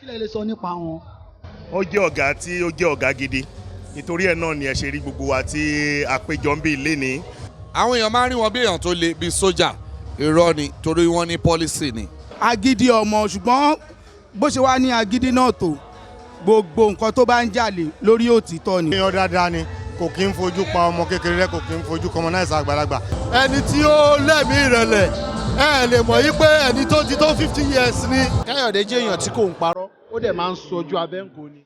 Kí lẹ lè sọ nípa wọn? Ó jẹ́ ọ̀gá tí ó jẹ́ ọ̀gá gidi, nítorí ẹ̀ náà ni ẹ ṣe rí gbogbo wa tí a péjọ ń bí lénìí. Àwọn èèyàn máa ń rí wọn bí èèyàn tó le bíi sójà. Irọ́ ni, torí wọ́n ní policy ni. Agídí ọmọ, ṣùgbọ́n bó ṣe wá ní agídí náà tó, gbogbo nǹkan tó bá ń jalè lórí òtítọ́ ni. Èèyàn dáadáa ni, kò kí ń fojú pa ọmọ kékeré rẹ, kò kí ń fojú commonize àgbàlagbà. Ẹni tí ó lẹ́mìí ìrẹ̀lẹ̀, ẹ lè mọ̀ yí pé ẹni tó ti tó 50 years ni. Káyọ̀dé jẹ́ èèyàn tí kò ń parọ́, ó dẹ̀ máa ń sojú abẹ́ǹkó ni.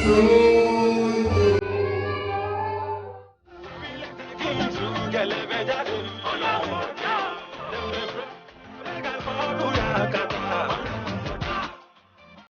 To